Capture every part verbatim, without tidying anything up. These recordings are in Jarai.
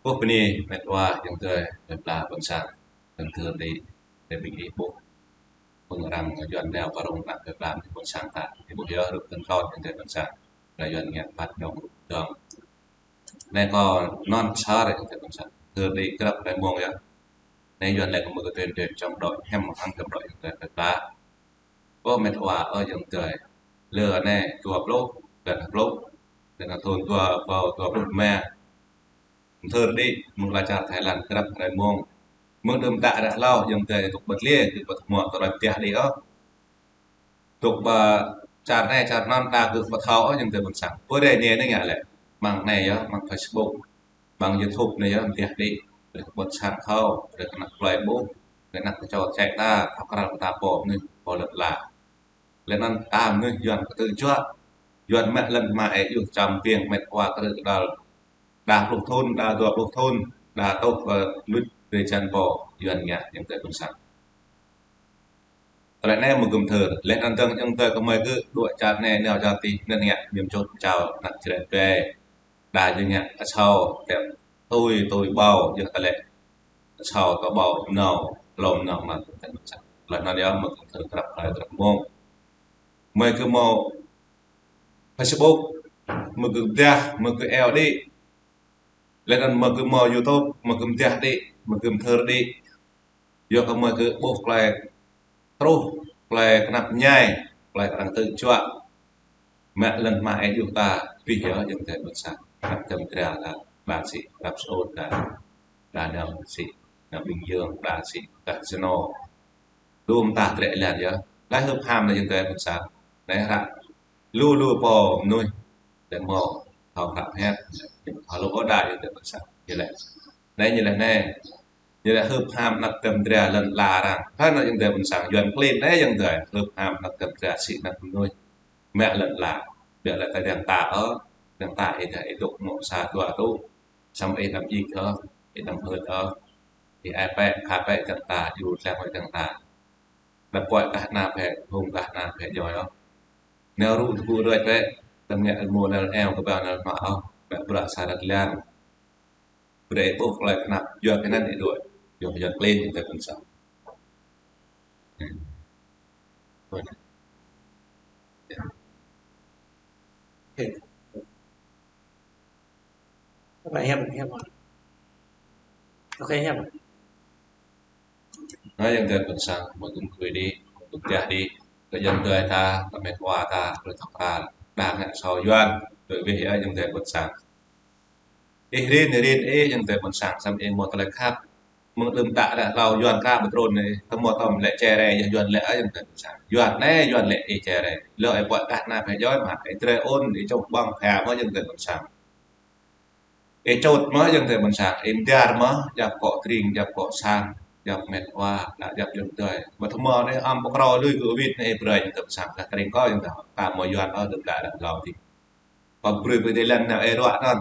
Ơ, bơni met wa ayŏng adơi plơi pla ƀôn sang. Kơ thơ đĭ, tơ ƀing ih ƀuh. Pơngrăng Yuan đeo pơrŭng ană plơi pla ƀôn sang ta. Ih ƀuh yơh, hrup tơ̆ng tơ̆t ayŏng adơi ƀôn sang. Laih Yuan ngă păt dŏng dŏng. Anai kâo anŭn sar ayŏng adơi ƀôn sang. Thơ đĭ krăp rai mông yơh. Anai Yuan laĭ kơ mơ̆ kơ tuyên truyền trong đội, hiam mă hăng trong đội ayŏng adơi plơi pla. Ơ met wa, ơ ayŏng adơi. Lơ anai dua pluh, blan pluh. Blan thun dua, dua, dua pluh rơma. Thơ đĭ, mơ̆ng ala čar Thái Lan krăp rai mông. Mơ̆ng đưm đă ră hlâo, ayŏng adơi tŭk ƀơ̆t lĕ, tŭk ƀơ̆t hmua, tŭk rai pơdah đĭ ôh. Tŭk ƀă čar anai, čar anŭn, đa kơ ƀu thâo ôh ayŏng adơi ƀôn sang. Pơ rai anai anai ngă lĕ. Mơ̆ng anai yơh, mơ̆ng Facebook. Mơ̆ng YouTube anai yơh, pơdah đĭ. Brơi kơ ƀôn sang thâo, brơi kơ ană plơi ƀuh, brơi ană kơčô čĕ ta, thâo krăn ta pô mơnuih, pô lŏn ala. Laih anŭn ta mơnuih Yuan kơtư̆ juă. Yuan mă lŏn hmua ih yơh čăm ƀing met wa kơ rơ̆ kơdăl. Đa pluh thun, đa dua pluh thun, đa tŏh, ơ, luč rơjăn pô Yuan ngă ayŏng adơi ƀôn sang. Tơlơi anai mơ̆ gơ̆m thơ, laih anŭn dơ̆ng ayŏng adơi kơmơi kơ dŏ čar anai nao čar adih, anŭn ngă ñăm čut čao ană črĕ ƀe. Đa jing ngă asâo, tĕp tui, tui ƀâo, yơh tơlơi asâo tơ ƀâo mơnâo, hlŏm mơnâo mă tơlơi anŭn yơh mơ̆ gơ̆m thơ krăp rai krăp mông. Mơi kơ mâo Facebook, mơi kơ pơdah, mơi kơ eo đĭ. Laih anŭn mơi kơ mâo YouTube, mơi kơ pơdah đĭ, mơi kơ thơ đĭ. Yua kơ mơi kơ ƀuh tơlơi truh, tơlơi kơnăp ñai, tơlơi kơnang tơ̆ juă. Mă lŏn hmua ih yơh ta, pih yơh ayŏng adơi ƀôn sang. Kăp tơm kra ta, ba sĭ, kăp sơut ta. Đa nao sĭ, nao Bình Dương, đa sĭ, casino. Đưm ta trĕ lan yơh. Laih hưp ham anai ayŏng adơi ƀôn sang. Anai hră. Lu lu pô mơnuih. Đe mâo, thâo hră hĕt. Thâo lu ôh đa ayŏng adơi ƀôn sang. Ñu laĭ. Anai ñu laĭ anai. Ñu laĭ hưp ham anăp tơm dra lŏn ala arăng. Hlơi anŭn ayŏng adơi ƀôn sang, Yuan klin anai ayŏng adơi. Hưp ham anăp tơm dra sĭ anăp mơnuih. Mă lŏn ala. Biă lĕ ta dang ta ôh. Dang ta ih dah ih dŏ mơ̆ sa dua tŭ. Samơ̆ ih đăm ik ôh. Ih đăm hơ̆t ôh. Ih ai pĕ, kha pĕ dang ta, ih ru tlaih mơ̆ dang ta. Đa puăi kah ană pĕ, hung kah ană pĕ djơ̆ ôh. Nao rŭ tơgŭ rơ̆t pĕ, tơm ngă mơ̆ nao eo kơ ƀao nao mă ôh. Mă bruă sa rơ̆t lan. Brơi ƀuh tơlơi kơnăp, yua kơ anŭn ih đuaĭ. Yua kơ Yuan klin ayŏng adơi ƀôn sang. Ơ, hiam, hiam. Ơ, hiam. Anai ayŏng adơi ƀôn sang, mơ̆ gơ̆m kơkuh đĭ, gơ̆m pơdah đĭ, kơ ayŏng adơi ta, kơ met wa ta, kơ tơpă, đa ngă asâo Yuan, tui bih yơh ayŏng adơi ƀôn sang. Ih rin, ih rin, ih ayŏng adơi ƀôn sang, samơ̆ ih mâo tơlơi khăp. Mơ̆ng đưm đă ră hlâo Yuan ka ƀu trŭn ih, tơmâo tơm lĕ čere, yơh Yuan lĕ ayŏng adơi ƀôn sang. Yuan anai, Yuan lĕ ih čere. Lơ ih puăi kah ană pĕ djơ̆ mă, ih trĕ ôn, ih čŏk ƀơ̆ng pha mơ̆ ayŏng adơi ƀôn sang. Ih čut mơ̆ ayŏng adơi ƀôn sang, ih mơdar mơ̆, djăp kŏ tring, djăp kŏ sang, djăp met wa, đa djăp ayŏng adơi. Mă tơmâo anai ăm pơkrô lui kơ wĭt anai ih brơi ayŏng adơi ƀôn sang, kah tring kâo ayŏng adơi, ka mâo Yuan ôh đưm đă ră hlâo adih. Pă brơi pơ dêh lăn nao ih ruă anŭn.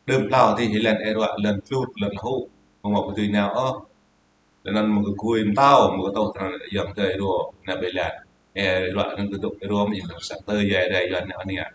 Đưm hlâo adih ih lăn ih ruă, lăn tlut, lăn lơhŭ. Mơ̆ mâo pơdui nao ôh. Lăn anŭn mơ̆ kơ gui mơtâo, mơ̆ kơ tŏh tơnăn ayŏng adơi ruă, nao ƀơi lăn. Ih ruă anŭn kơ dŏ ih ruă mơ̆ ayŏng adơi ƀôn sang, tơ yai rai Yuan nao anai.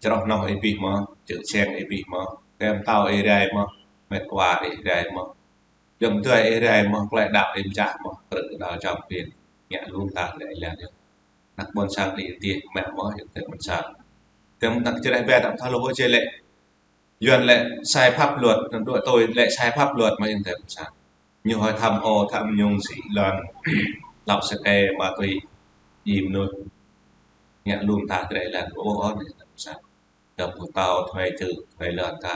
Čroh noh ih pih mơ̆, čư̆ čeng ih pih mơ̆, tơm mơtâo ih rai mơ̆, met wa ih rai mơ̆. Ayŏng adơi ih rai mơ̆, tơlơi đaŏ ih pơčah mơ̆, krư̆ kơdal čăm pin, ngă lu mơta tơlơi ih lăn yơh. Ană ƀôn sang đĭ tih mă mơ̆ ayŏng adơi ƀôn sang. Tơm ană čơreh ƀe tăm thâo lu ôh čê lĕ. Yuan lĕ sai pháp luật, anŭn đuaĭ tui lĕ sai pháp luật mơ̆ ayŏng adơi ƀôn sang. Ñu hơi tham ô, tham nhũng, sĭ lŏn, hlăp sơkê, ma túy, djim mơnuih. Ngă lu mơta tơlơi ih lăn ôh ôh ayŏng adơi ƀôn sang. Dăm pơtâo, thuê čư̆, thuê lŏn ta,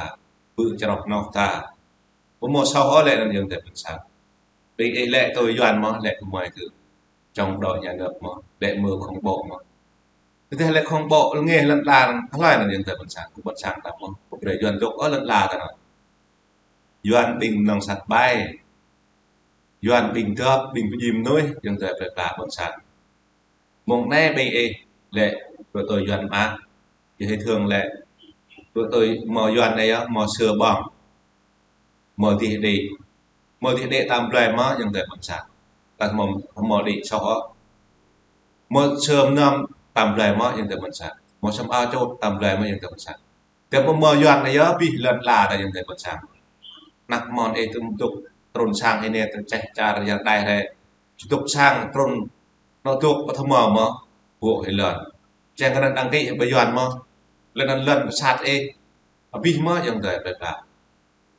pư̆ čroh noh ta. Pơmâo soh ôh lĕ anŭn ayŏng adơi ƀôn sang. Ƀing ih lĕ tui Yuan mơ̆, lĕ kơ mơi kơ trong đội nhà nước mơ̆, lĕ mơ̆ khŏng ƀô̆ mơ̆. Tơdah lĕ khŏng ƀô̆, lĕ ngeh lŏn đlan, hlơi anŭn ayŏng adơi ƀôn sang, kơ ƀôn sang ta mơ̆, kơ brơi Yuan dŏ ôh lŏn đlan ta anŭn. Yuan ƀing mơnơ̆ng sat ƀai. Yuan ƀing dŏp, ƀing pơdjim mơnuih, ayŏng adơi plơi pla ƀôn sang. Mơ̆ng anai ƀing ih lĕ, đuaĭ tui Yuan mă. Yơh ih thương lĕ, đuaĭ tui mâo Yuan anai yơh, mâo sơ̆ ƀơ̆ng. Mâo dih đĭ. Mâo dih đĭ tam blai mơ̆ ayŏng adơi ƀôn sang. Tơdah mâo, mâo đĭ soh ôh. Mâo sơ̆ mơnam tam blai mơ̆ ayŏng adơi ƀôn sang. Mâo sơ̆ ao čut tam blai mơ̆ ayŏng adơi ƀôn sang. Tơdah ƀu hmâo Yuan anai yơh, abih lŏn ala ta ayŏng adơi ƀôn sang. Anăk mơ̆n ih tŭ dŏ trŭn sang hĭ anai, tơčeh čar yang đai rai. Či dŏ sang trŭn, anŏ dŏ pơthâo mơ̆, ƀuh hĭ lŏn. Čang kơ anŭn đăng ký ƀơi Yuan mơ̆. Lŏn anŭn lŏn pơsat ih. Abih mơ̆ ayŏng adơi plơi pla.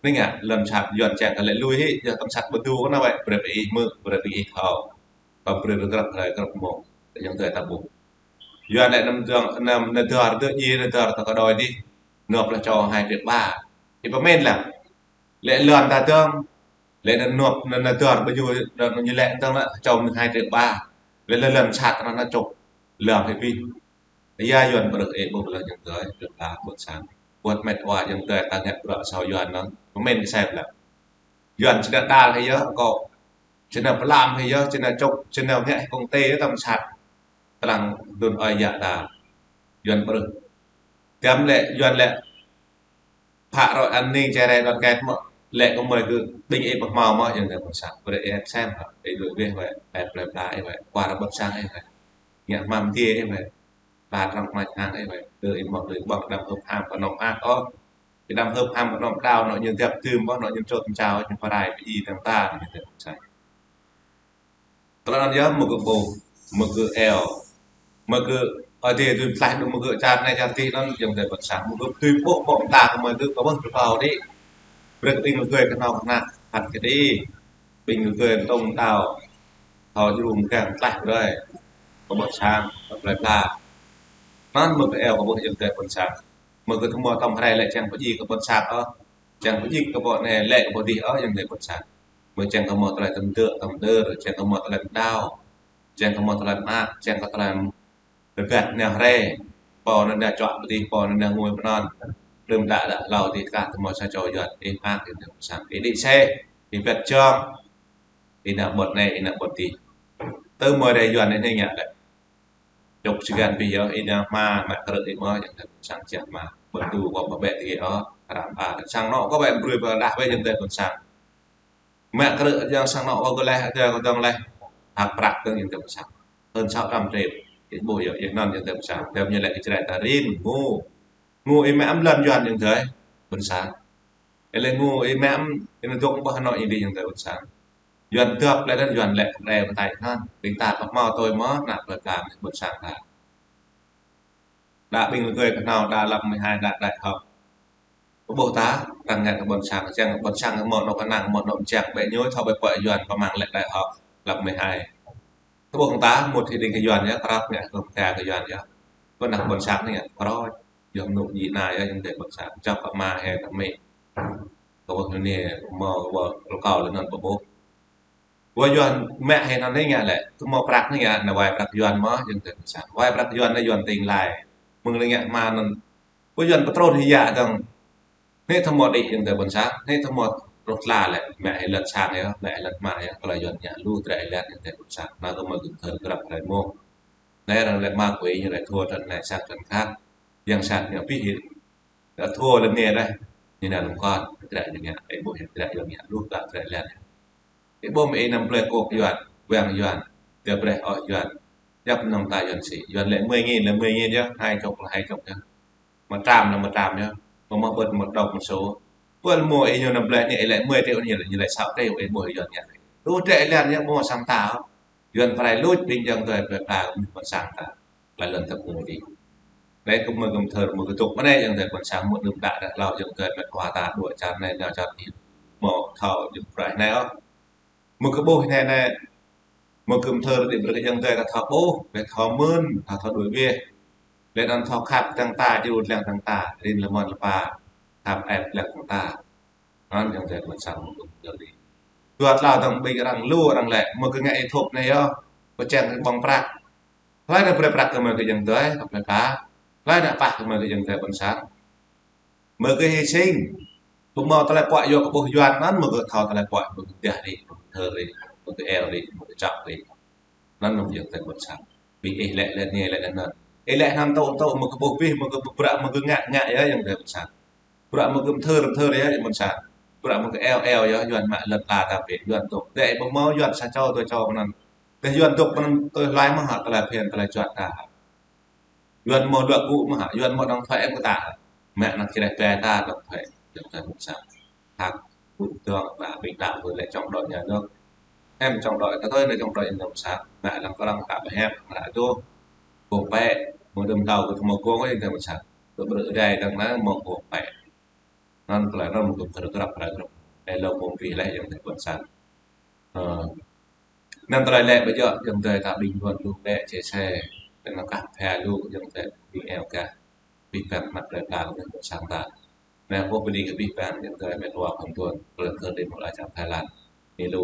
Anai ngă, lŏn sat Yuan čang kơ lĕ lui hĭ, yua tơm sat ƀu dŏ kơ anai wơ̆t, brơi ƀing ih hmư̆, brơi ƀing ih thâo. Kơ brơi rơgrăp hrơi grăp mông, ayŏng adơi ta ƀuh. Yuan lĕ anăm dơ̆ng, anăm nơdơr dơ̆ng, djai nơdơr ta kơ đôi dih. Nộp lĕ čô hai triệu ba. Ih pơmĭn lăng. Lĕ lŏn ta dơ̆ng, lĕ anăm nộp, anăm nơdơr ƀu djơ̆, anăm ñu lĕ dơ̆ng lĕ čô mơ̆ng hai triệu ba. Lĕ lŏn sat anŭn anăm čŏk. Lŏn hĭ ƀing. Yua Yuan brơi ih ƀuh lăng ayŏng adơi, plơi pla ƀôn sang. Ƀuh mĕt wa ayŏng adơi ta ngă bruă asâo Yuan anŭn. Pơmĭn kơ sĕp lăng. Yuan či nao đal hĭ yơh, kơ. Či nao pơlam hĭ yơh, či nao čŏk, či nao ngă hĭ công ty yơh tơm sat. Tơlang đŭn ơi yă ta. Yuan brơi. Tơm lĕ, Yuan lĕ. Phă rŏ an ninh čơrĕ đoàn kết mơ̆. Lĕ kơ mơi kơ ƀing ih ƀu hmâo mơ̆ ayŏng adơi ƀôn sang. Brơi ih ĕp sem hă. Ih đuaĭ weh weh. Ĕp plơi pla ih weh. Kuar ƀôn sang ih weh. Ngă hmam djai ih weh. Pla trăng măč hăng ih weh. Tơ ih mơ̆ tơ ih ƀơ̆ng đăm hưp ham kơ nŏm ak ôh. Kơ đăm hưp ham kơ nŏm đao, nŏ ñu dăp tưm ƀơ̆, nŏ ñu čŏt mčao, ñu pơrai pơ ih dơ̆ng ta, ayŏng adơi ƀôn sang. Tơlơi anŭn yơh, mơ̆ kơ ƀuh, mơ̆ kơ eo, mơ̆ kơ ơi adai tui tlaih đŭ mơ̆ kơ čar anai čar adih anŭn, ayŏng adơi ƀôn sang, mơ̆ kơ tui ƀô̆ ƀô̆ mơta kơ mơi kơ kơ ƀơ̆ng kơ pao đĭ. Brơi kơ ƀing gơgơi kơnơ̆ng kơnăk, hăt kơ đĭ. Ƀing gơgơi tŏng đao, thâo djru mgang tlaih brơi. Kơ ƀôn sang, kơ plơi pla. Anŭn mơ̆ kơ eo kơ ƀuh ayŏng adơi ƀôn sang. Mơ̆ kơ tơmô tŏm hrơi lĕ čang pơjing kơ ƀôn sang ôh. Čang pơjing kơ ƀôn anai lĕ kơ ƀôn dih ôh ayŏng adơi ƀôn sang. Mơ̆ čang kơ mơ̆ tơlơi tơm dơ̆, tơm dơ̆r, čang kơ mơ̆ tơlơi đao. Čang kơ mơ̆ tơlơi mơak, čang kơ tơlơi rơgăt nao hrơi. Pô anŭn nao čuă pơ dih, pô anŭn nao ngui pơ anŭn. Đưm đă đă hlâo dih kah tơmô sa čô Yuan, ih mơak ayŏng adơi ƀôn sang. Ih đĭ sĕ, ih pĕt čŏng. Ih nao ƀôn anai, ih nao ƀôn dih. Tơmô rai Yuan anai ngă lĕ. Čŏk či găn ƀing yơh, ih nao hmua, mă krư̆ ih mơ̆, ayŏng adơi ƀôn sang čang hmua. Ƀu djơ̆ kơ ƀu ƀĕ tơkê ôh, răm ba. Sang anŏ kơ ƀĕ brơi pơdah weh ayŏng adơi ƀôn sang. Mă krư̆ ayŏng sang anŏ kơ gơleh, adơi kơ dơ̆ng leh. Hăp prăk dơ̆ng ayŏng adơi ƀôn sang. Hơn sáu trăm triệu. Ih ƀuh yơh, ih anŭn ayŏng adơi ƀôn sang. Tơm ñu lĕ kơ Jrai ta rin, ngu. Ngu ih mă mơ̆ lŏn Yuan ayŏng adơi ƀôn sang. Ih lĕ ngu ih mă mơ̆, ih nao dŏ ƀơi anŏ ih đĭ ayŏng adơi ƀôn sang. Yuan dŏp lĕ anŭn Yuan lĕ kơ đe pơtai anŭn. Ƀing ta pơhmâo tui mơ̆, anăk plơi pla ƀôn sang ta. Đa ƀing gơgơi kơhnâo đa lăp mười hai đa đại học. Kơ ƀuh ta, tăng ngă kơ ƀôn sang, čang ƀôn sang mơ̆ nŏ kơnang, mơ̆ nŏ mčang, ƀĕ ñu thâo ƀĕ pơ̆ Yuan pơmăng lĕ đại học, lăp mười hai. Kơ ƀuh ta, mŭt hĭ đing kơ Yuan yơh, krăp ngă kơ mta kơ Yuan yơh. Kơ anăk ƀôn sang anai yơh, krăp, yơh mơnŭ djĭ anai yơh, ayŏng adơi ƀôn sang, čŏk kơ ama hĕ kơ amĭ. Kơ ƀuh anai, mơ̆ kơ ƀuh rơkâo lĕ anŭn kơ ƀuh. Wă Yuan mă hĭ anŭn anai ngă lĕ, tơmô prăk anai ngă, nao wai prăk Yuan mơ̆, ayŏng adơi ƀôn sang. Wai prăk Yuan anai Yuan tĭng lai. Mơ̆ng anai ngă hmua anŭn. Wă Yuan pơtrun hĭ yă dơ̆ng. Anai tơmô đĭ ayŏng adơi ƀôn sang, anai tơmô truh tla lĕ, mă hĭ lŏn sang yơh, mă hĭ lŏn hmua yơh, tơlơi Yuan ngă lu drơi lĕ ayŏng adơi ƀôn sang. Anai kơ mơi gum thơr grăp hrơi mông. Anai arăng lĕ mă kuê ñu lĕ thua trăn anai sang trăn khăt. Yang sang ñu pih hĭ. Đa thua lĕ anai rai. Ñu nao lŏm kon, drơi ñu ngă, ih ƀuh yơh, drơi Yuan ngă, lu drơi lĕ. Ih ƀuh mơ̆ ih anăm blơi kôk Yuan, wang Yuan, tơ brơi ôh Yuan. Yap nŏng ta Yuan sĭ, Yuan lĕ mười nghìn, lĕ mười nghìn yơh, hai chục là hai chục yơh. Một trăm là một trăm yơh, mơ̆ mơ̆ ƀơ̆t một đồng một số. Ƀuh mơ̆ ih ñu anăm blơi anai, ih lĕ mười triệu ñu lĕ, ñu lĕ sáu triệu, ih ƀuh Yuan ngă. Lu drơi lĕ yơh, mơ̆ sang ta ôh. Yuan pơrai luč ƀing ayŏng adơi plơi pla mơ̆ ƀôn sang ta. Plơi lŏn tơpŭ dih. Anai kơ mơi gum thơr mơi kơdŏk mơ̆ anai ayŏng adơi ƀôn sang mơ̆ đưm đă đă hlâo ayŏng adơi mĕt wa ta dŏ čar anai nao čar adih. Mơ̆ thâo djŏp prai anai ôh. Mơi kơ ƀuh anai anai. Mơi gum thơr đĭ brơi kơ ayŏng adơi ta thâo ƀuh, ta thâo mưn, ta thâo đuaĭ weh. Lĕ anŭn thâo khăp tơ̆ng ta, djru lăng tơ̆ng ta, rin lơmon lơpa, khăp ĕp lăng tơ̆ng ta. Anŭn ayŏng adơi ƀôn sang mơi gum thơr đĭ. Dua tlâo dơ̆ng ƀing arăng lu arăng lĕ, mơi kơ ngă YouTube anai yơh, pơčeng ƀơ̆ng prăk. Hlơi nao brơi prăk kơ mơi kơ ayŏng adơi, kơ plơi pla. Hlơi nao pah kơ mơi kơ ayŏng adơi ƀôn sang. Mơi kơ hy sinh. Ƀu hmâo tơlơi puă yua kơ ƀuh Yuan anŭn, mơi kơ thâo tơlơi puă, mơi kơ dah đĭ, mơi kơ thơr đĭ, mơi kơ eo đĭ, mơi kơ čŏk đĭ. Anŭn mơi kơ ayŏng adơi ƀôn sang. Ƀing ih lĕ lĕ anai lĕ anŭn. Ih lĕ anŭn tŏ tŏ mơi kơ ƀuh ƀih, mơi kơ bruă mơi kơ ngă ngă yơh ayŏng adơi ƀôn sang. Bruă mơi kơ thơr thơr yơh ayŏng ƀôn sang. Bruă mơi kơ eo eo yơh Yuan mă lŏn ala ta pĕ Yuan dŏ. Dêh ƀu hmâo Yuan sa čô dua čô anŭn. Dêh Yuan dŏ anŭn tui hlai mơ̆ hă tơlơi phiăn tơlơi juăt ta hă. Yuan mơ̆ luă gŭ mơ̆ hă, Yuan mơ̆ dŏng thoai ĕm kơ ta hă. Mă anăp čơđeh ƀe ta dŏ phĕ, dŏ phĕ mơ̆ng sang. Hăk, ƀuh dŏ, mă ƀing đăo, ƀu lĕ chống đối nhà nước. Em chống đối, ta thơi nơ chống đối nhà nước sang. Mă lăng kơ lăng ta ƀu hĕp, mă đăo dŏ. Kông pĕ, mơ̆ng đưm đăo kơ tơmô kông, ơ, yang tơi mơ̆ng sang. Kơ ƀrư̆ đai, dăng nơ, mơ̆ng kông pĕ. Anŭn tơlơi anŭn mơ̆ng kông kơ rơkrăp, rơkrăp. Ê, lơ kông pih lĕ, yang tơi ƀôn sang. Ơ, anŭn tơlơi lĕ ƀơi yơh, yang tơi ta bình luận lu lĕ, chia sẻ, lĕ nao kah phe lu, yang tơi ƀing eo kah, ƀing păng mă tơlơi pla kơ ƀôn sang ta. Anai kâo pơđĭ kơ ƀing păng, yang tơi mĕt wa kơ tuan, tơlơi kơ đĭ mơ̆ng lĕ čar Thái Lan. Ni lu.